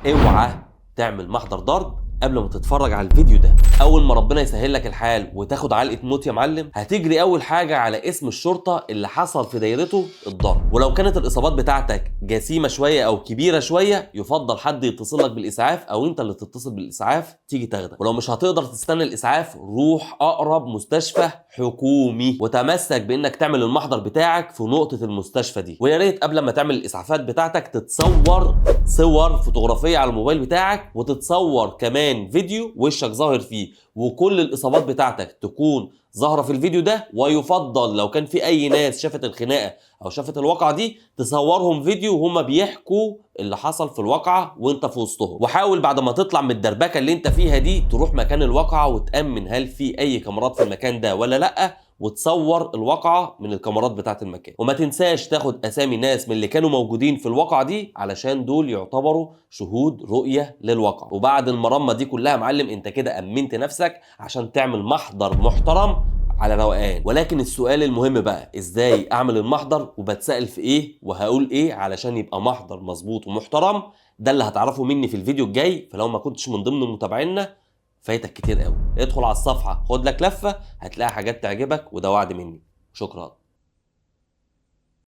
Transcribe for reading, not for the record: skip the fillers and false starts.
اوعى تعمل محضر ضرب قبل ما تتفرج على الفيديو ده. اول ما ربنا يسهل لك الحال وتاخد علقه موت يا معلم، هتجري اول حاجة على اسم الشرطة اللي حصل في دايرته الضرب. ولو كانت الاصابات بتاعتك جسيمة شوية او كبيرة شوية، يفضل حد يتصل لك بالاسعاف او انت اللي تتصل بالاسعاف تيجي تاخدك. ولو مش هتقدر تستنى الاسعاف، روح اقرب مستشفى حكومي وتمسك بانك تعمل المحضر بتاعك في نقطة المستشفى دي. ويا ريت قبل ما تعمل الاسعافات بتاعتك تتصور صور فوتوغرافيه على الموبايل بتاعك، وتتصور كمان فيديو وشك ظاهر فيه وكل الاصابات بتاعتك تكون ظاهره في الفيديو ده. ويفضل لو كان في اي ناس شافت الخناقة او شافت الواقعة دي تصورهم فيديو وهم بيحكوا اللي حصل في الواقعة وانت في وسطهم. وحاول بعد ما تطلع من الدربكه اللي انت فيها دي تروح مكان الواقعة وتامن هل في اي كاميرات في المكان ده ولا لا، وتصور الواقعة من الكاميرات بتاعت المكان. وما تنساش تاخد اسامي ناس من اللي كانوا موجودين في الواقعة دي علشان دول يعتبروا شهود رؤية للواقعة. وبعد المرمة دي كلها يا معلم، انت كده امنت نفسك عشان تعمل محضر محترم على روقان. ولكن السؤال المهم بقى، ازاي اعمل المحضر وبتسأل في ايه وهقول ايه علشان يبقى محضر مظبوط ومحترم؟ ده اللي هتعرفه مني في الفيديو الجاي. فلو ما كنتش من ضمن متابعينا فايتك كتير قوي. ادخل على الصفحة، خد لك لفة، هتلاقي حاجات تعجبك، وده وعد مني. شكرا.